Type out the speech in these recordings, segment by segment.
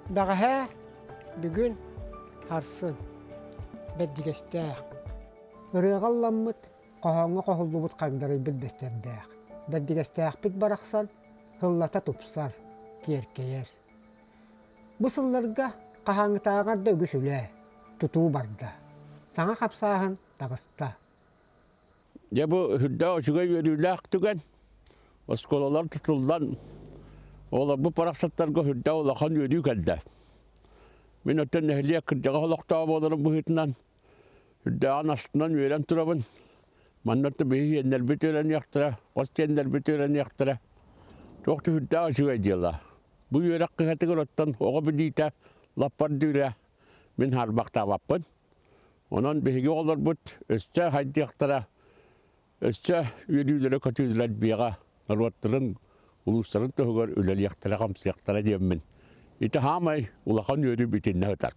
Бэҕэһээ, бүгүн, сарсын. Бэрдьигэстээх. Ырыаҕа ылламмыт, хоһооҥҥо хоһуллубут хагдарыйбыт бэстэрдээх. Бэрдьигэстээхпит барахсан сыллата тупсар, киэркэйэр. Бу сылларга хаһааҥҥытааҕар да үгүс үлэ, тутуу барда. Саҥа хапсааһын таҕыста. Дьэ бу сүрдээх үчүгэй үөрүүлээх түгэн. Оскуолалар тутуллан, оҕолорбут барахсаттарга сүрдээх улахан үөрүү кэллэ. Мин оттон нэһилиэк кырдьаҕас олохтооҕо буоларым быһыытынан сүрдээҕин астынан үөрэн турабын. Манна биһи сиэннэрбит үөрэниэхтэрэ, хос сиэннэрбит үөрэниэхтэрэ. Туох да сүрдээх үчүгэй дьыала. Бу үөрэх кыһатыгар оттон оҕо билиитэ лаппардыыра мин харбахтаабаппын. Онон биһиги оҕолорбут өссө хайдыахтара, өссө үөрүүлэрэ-көтүүлэрэ элбиэҕэ, норуоттарын, улуустарын туһугар үлэлиэхтэрэ-хамсыахтара диэммин. Ити хаамай улахан үөрүү итиннэ сытар.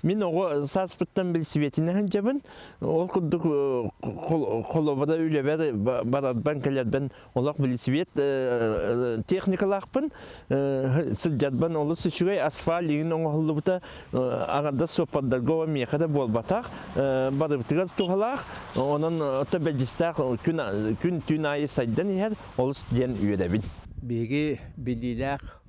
Мин оҕо сааспыттан билсибэтинэн сылдьабын. Ол курдук холобура үлэбэр барарбан кэлэрбэн олох билсибиэт техникалаахпын. Сылдьарбан олус үчүгэй асфальт иҥин оҥоһуллубута аҥардас суоппардарга миэхэ да буолбатах барыбытыгар туһалаах. Онон ото бэлдьистээх күн күн түүн аайы сайдан иһэр олус диэн үөрэбин. Биһиги биллиилээх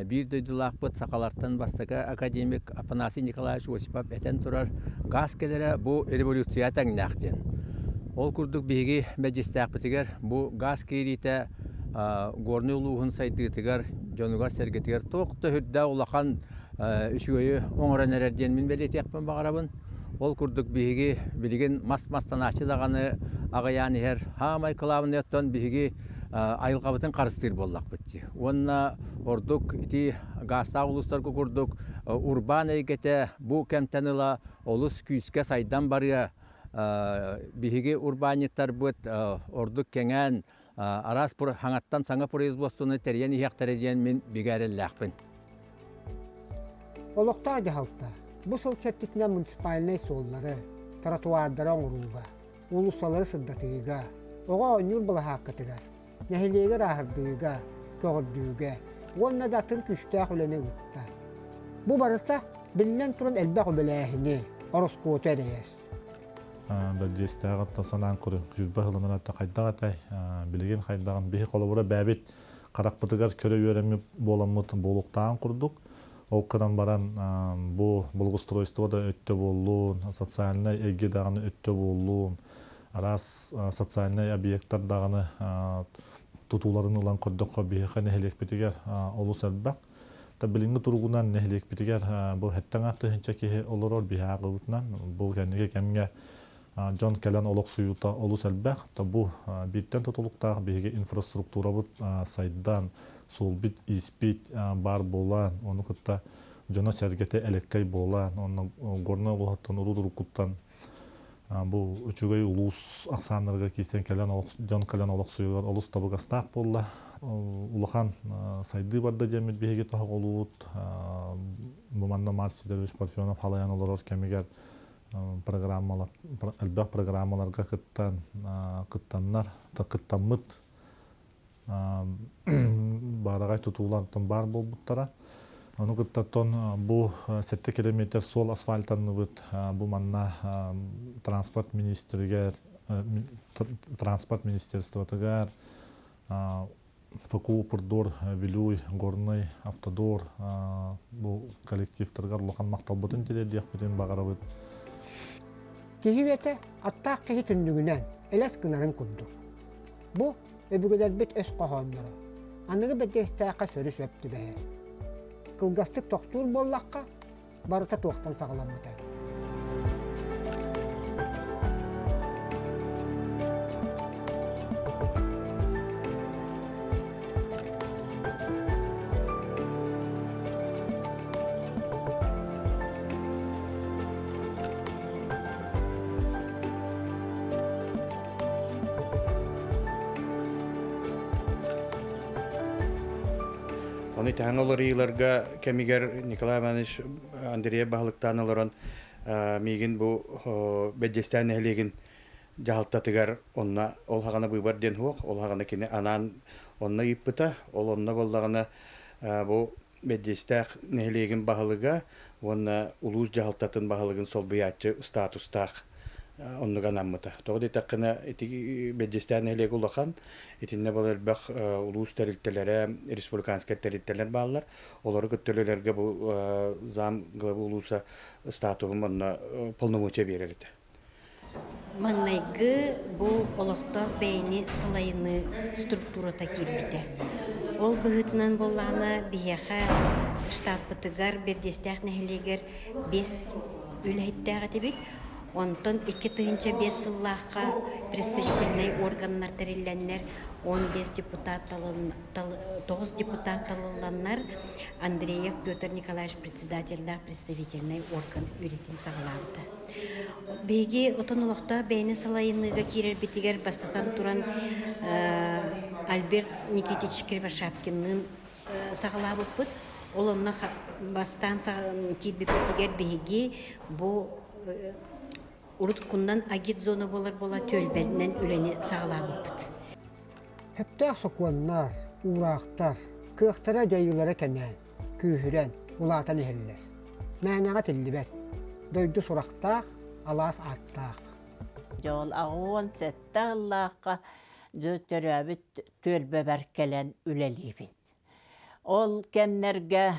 Биир дойдулаахпыт сахалартан бастакы академик Афанасий Николаевич Осипов этэн турар, гаас кэлэрэ бу революция тэҥнээх диэн. Ол курдук биһиги мэдьистээхпитигэр бу гаас киириитэ Горнай улууһун сайдыытыгар, дьонугар-сэргэтигэр туох да сүрдээх улахан үчүгэйи оҥорон эрэр диэн мин бэлиэтиэхпин баҕарабын. Ол курдук биһиги билигин мас мастанааччы даҕаны аҕыйаан иһэр. Саамай кылаабынай оттон биһиги айылҕабытын харыстыыр буоллахпыт дии. Уонна ордук ити гаастаах улуустарга курдук урбаан эйгэтэ бу кэмтэн ыла олус күүскэ сайдан барыа. Биһиги урбаанньыттарбыт ордук кэҥээн араас хаҥаттан саҥа производствоны тэрийэн иһиэхтэрэ диэн мин бигэ эрэллээхпин. Олохтоох дьаһалта бу сыл чэрчитинэн муниципальнай суоллары, тротуардары оҥорууга, уулуссалары сырдатыыга, оҕо оонньуур былаһааккатыгар, нэһилиэги ырааһырдыыга, көҕөрдүүгэ уонна да атын күүстээх үлэни ыытта. Бу барыта, биллэн туран, элбэх үбүлээһини, ороскуоту эрэйэр. Бэрдьиэстээҕи оттон санаан көрүҥ, сүүрбэ сылынан атта хайдах этэй, билигин хайдаҕын биһи холобура бэйэбит харахпытыгар көрө үөрэммит буоламмыт буолуохтааҕын курдук, ол гынан баран бу благоустройство да өттө буоллун, социальнай эйгэ даҕаны өттө буоллун, араас социальнай объектар даҕаны тутууларын ылан көрдөххө биһиэхэ нэһилиэкпитигэр олус элбэх. Та билиҥҥи туругунан нэһилиэкпитигэр бу хэттэн тыһыынча киһи олорор биһи ааҕыбытынан бу кэнники кэмҥэ дьон кэлэн олохсуйуута олус элбэх. Та бу бииртэн тутулуктаах биһиги инфраструктурабыт сайдан, суолбут-ииспит баар буолан, ону кытта дьоно-сэргэтэ элэккэй буолан, онно Горнай улууһуттан урут-уруккуттан Бу үчүгэй улуус ахсааннарыгар киирсэн кэлэн дьон кэлэн олохсуйугар олус табыгастаах буолла. Улахан сайдыы барда диэммит биһиги тоһоҕолуубут. Бу манна Марс Сидорович Парфенов халайан олорор кэмигэр программалар элбэх программаларга кыттан кыттаннар кыттаммыт баараҕай тутуулартан баар буолбуттара. Ону кытта оттон бу 7 километр суол асфальтанныбыт. Бу манна транспорт министригэр транспорт министерствотыгар ФКУ Пурдур, Вилюй, Горный, Автодор бу коллективтарыгар улахан махталбытын тириэрдиэхпитин баҕарабыт. Киһи үйэтэ аттаах киһи түннүгүнэн элэс гынарын курдук. Бу өбүгэлэрбит өс хоһоонноро аныгы бэрдигэстээххэ сөрү-сөп түбэһэр. Кылгастык тохтуур буоллахха, барыта туохтан саҕаламмытай? Ону тэһэн олорыыларга кэмигэр Николай Иванович Андреев баһылыктаан олорон миигин бу Бэдьэстээн нэһилиэгин дьаһалтатыгар онно ол хаҕана быыбар диэн суох, ол хаҕана кини анаан онно ыыппыта. Ол онно буоллаҕына бу Бэрдьиэстээх нэһилиэгин баһылыга уонна улуус дьаһалтатын баһылыгын солбуйааччы статустаах оннук анаммыта. Тоҕо диэтэххинэ, ити Бэрдьиэстээх нэһилиэгэ улахан, итиннэ был элбэх улуус тэрилтэлэрэ, республиканскай тэрилтэлэр бааллар. Олору кытта үлэлэргэ бу зам главы улууса статуһум онно полномочия биэрэр этэ. Маҥнайгы бу олохтоох бэйэни салайыныы структурата киирбитэ. Ол быһыытынан буоллаҕына биһиэхэ штатпытыгар Бэрдиэстээх нэһилиэгэр биэс үлэһиттээх этибит. Онтон 2005 сыллаахха представительнай органнар тэриллэннэр 15 депутат тоҕус депутат талылланнар Андреев Петр Николаевич председателлээх представительнай орган үлэтин саҕалаабыта. Биһиги отон олохтоох бэйэни салайыныыга киирэрбитигэр бастатан туран Альберт Никитич Кривошапкинныын саҕалаабыппыт. Ол онно бастаан киирбиппитигэр биһиги бу уруткуннан агитзона буолар буола түөлбэнэн үлэни саҕалаабыппыт. Сөптөөх сокуоннар, уураахтар, кыахтара дьайыылара кэнээн, күүһүрэн, улаатан иһэллэр. Мээнэҕэ этиллибэт. Дойду сурахтаах, алаас ааттаах. Дьол 87 сыллаахха төрөөбүт түөлбэбэр кэлэн үлэлиибин. Ол кэмнэргэ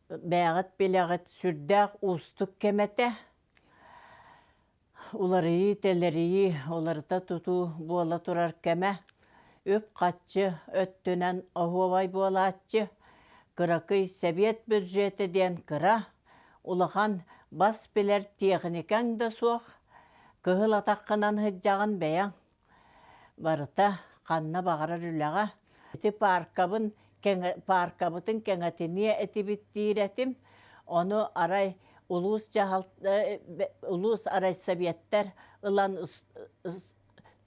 бэйэҕит билэҕит сүрдээх уустук кэм этэ. Уларыйыы-тэлэрийии, уларыта тутуу буола турар кэмэ. Үп-харчы өттүнэн оһуобай буолааччы. Кыракый сэбиэт бюджетэ диэн кыра, улахан бас билэр тиэхиникэҥ да суох. Кыһыл атаххынан сылдьаҕын бэйэҥ. Барыта ханна баҕарар үлэҕэ. Ити пааркабын пааркабытын кэҥэтиниэ этибит диир этим. Ону арай улуус дьаһалта улуус арай советтар ылан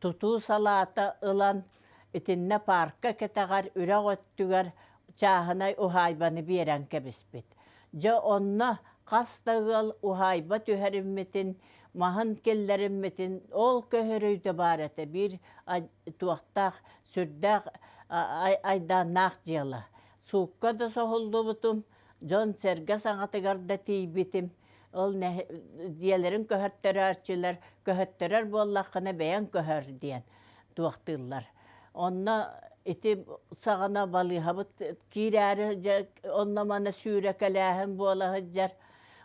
тутуу салаата ылан итиннэ паарка кэтэҕэр үрэх өттүгэр чааһынай уһаайбаны биэрэн кэбиспит. Дьэ онно хас да ыал уһаайба түһэриммитин маһын киллэриммитин ол көһөрүйдэ баар этэ биир туохтаах сүрдээх айдааннаах дьыала. Суукка да соһуллубутум, дьон-сэргэ саҥатыгар да тиийбитим. Ол дьиэлэрин көһөртөрөөччүлэр көһөттөрөр буоллаххына бэйэҥ көһөр диэн туохтыыллар. Онно ити саҕана балыыһабыт киирээри дьэ онно-манна сүүрэкэлээһин буола сылдьар.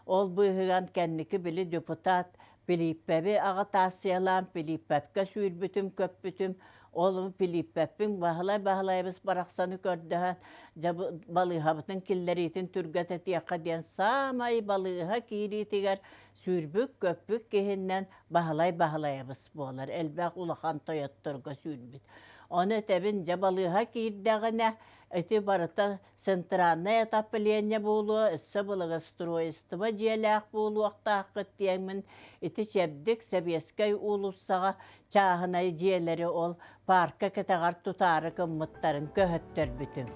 Ол быыһыган кэнники били депутат Пилииппэби аҕытаассыйалаан Пилииппэпкэ сүүрбүтүм, көппүтүм. Ол Пилииппэппин Баһылай Баһылайабыс барахсаны көрдөһөн, дьэ балыыһабытын киллэриитин түргэтэтиэххэ диэн саамай балыыһа киириитигэр сүүрбүт-көппүт киһиннэн Баһылай Баһылайабыс буолар. Элбэх улахан тойотторго сүүрбүт. Ону этэбин, дьэ балыыһа киирдэҕинэ, ити барыта Центральнай отопление буолуо, өссө благоустройство дьиэлээх буолуохтааххыт диэммин ити чэбдик Сэбиэскэй уулуссаҕа чааһынай дьиэлэри ол паарка кэтэҕэр тутаары гыммыттарын көһөттөрбүтүм.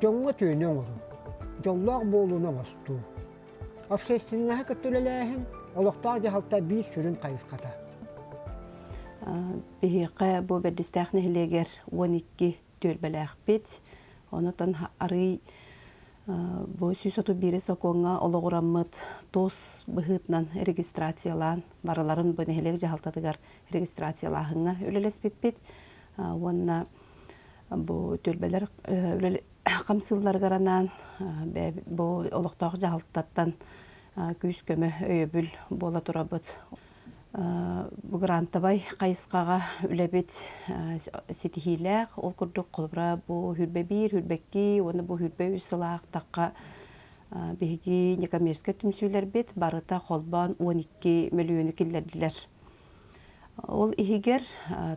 Дьоҥҥо түүнү оҥоруу, дьоллоох буолууну оҥостуу. Общественноһы кытта үлэлээһин олохтоох дьаһалта биир сүрүн хайысхата. Биһиэхэ бу Бэрдистээх нэһилиэгэр 12 түөлбэлээхпит. Онотон арыый бу 131 сокуоҥҥа олоҕураммыт ТОС быһыытынан регистрациялаан барыларын бу нэһилиэк дьаһалтатыгар регистрациялааһыҥҥа үлэлэспиппит уонна бу түөлбэлэр хамсыылларыгар анаан бу олохтоох дьаһалтаттан күүс-көмө өйөбүл буола турабыт. Бу грантовай хайысхаҕа үлэбит ситиһиилээх. Ол курдук, холобура, бу хүрбэ биир, хүрбэкки уонна бу хүрбэ үс сылаахтахха биһиги некоммерческай түмсүүлэрбит барыта холбоон 12 мөлүйүөнү киллэрдилэр. Ол иһигэр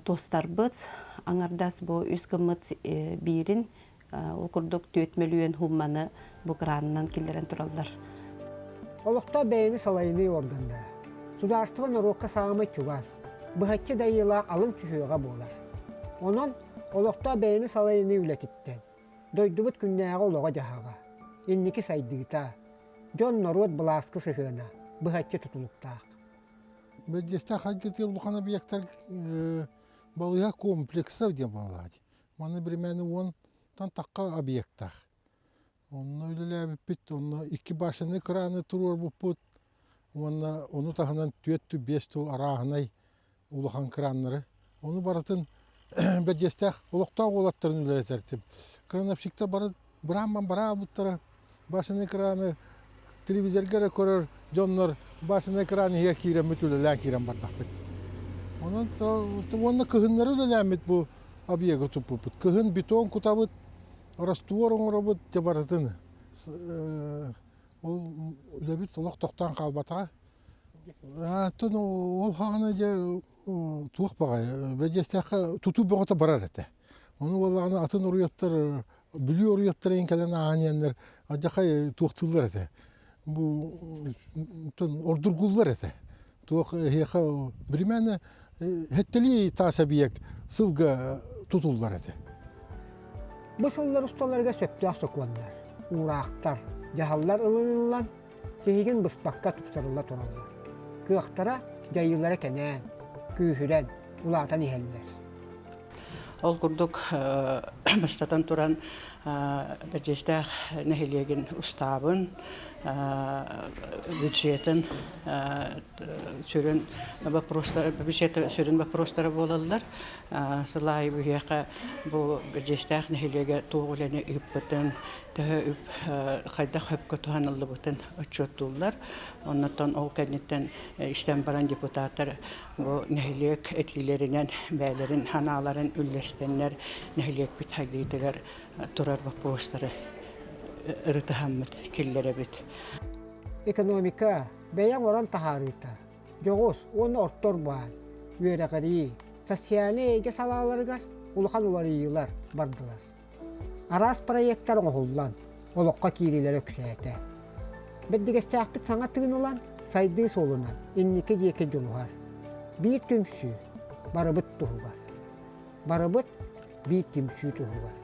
туостарбыт аҥардас бу үс гыммыт биирин Ол курдук 4 мөлүйүөн сумманы бу гранынан киллэрэн тураллар. Олохтоох бэйэни салайыныы органнара. Судаарыстыба норуокка саамай чугас, быһаччы дайыылаах алын сүһүөҕэ буолар. Онон олохтоох бэйэни салайыныы үлэтиттэн дойдубут күннээҕи олоҕо-дьаһаҕа, инники сайдыыта, дьон-норуот былааска сыһыана быһаччы тутулуктаах. Бэрдиэстээх хайдытыыр улахан объектар балыыһа комплекса диэн буолаат. Манна биримэни уонтан тахха объектаах. Онно үлэлээбиппит, онно икки башенный краны туруорбуппут уонна ону таһынан түөрт биэс тыл арааһынай улахан краннары. Ону барытын бэрдиэстээх олохтоох уолаттарын үлэлэтэртим. Крановщиктар бары быраамман бара албыттара. Башенный краны телевизорга эрэ көрөр дьоннор башенный кран иһигэр киирэммит үлэлээн киирэн бардахпыт. Онон уонна кыһыннары үлэлээммит бу объегы туппуппут. Кыһын бетон кутабыт, раствор оҥоробут дьэ барытын ол үлэбит олох тохтоон хаалбатаҕа. Оттон ол хаҕана дьэ туох баҕайы бэдьиэстээххэ тутуу бөҕөтө барар этэ. Ону буоллаҕына атын уруйаттар Бүлүү уруйаттара иһин кэлэн ааһан иһэннэр алдьархай туохтууллар этэ. Бу ордургууллар этэ. Туох эһиэхэ биримээнэ хэттэлии таас эбийиэк сылга тутуллар этэ. Бу сыллар усталарыгар сөптөөх сокуоннар, уураахтар, дьаһаллар ылыныллан, тиһигин быспакка тупсарылла тураллар. Кыахтара, дьайыылара кэнээн, күүһүрэн, улаатан иһэллэр. Ол курдук, бастатан туран, Бэрдьиэстээх нэһилиэгин устаабын, бюджетын сүрүн вопростара, бюджета сүрүн вопростара буолаллар. Сыл аайы биһиэхэ бу Бэрдьиэстээх нэһилиэгэ туох үлэни ыыппытын, төһө үп хайдах сөпкө туһаныллыбытын отчуоттууллар. Оннуттан ол кэнниттэн истэн баран депутаттар Бу нэһилиэк этиилэринэн бэйэлэрин санааларын үллэстэннэр нэһилиэкпит хайдыытыгар турар боппуруостары ырытыһаммыт киллэрэбит. Экономика бэйэ оҥорон таһаарыыта, дьоҕус уонна орто урбаан, үөрэҕирии, социальнай эйгэ салааларыгар улахан уларыйыылар бардылар. Араас проектар оҥоһуллан, олоххо киириилэрэ үксээтэ. Бэрдигэстээхпит саҥа тыын ылан, сайдыы суолунан инники диэки дьулуһар. Биир түмсүү барыбыт туһугар. Барыбыт биир түмсүү туһугар.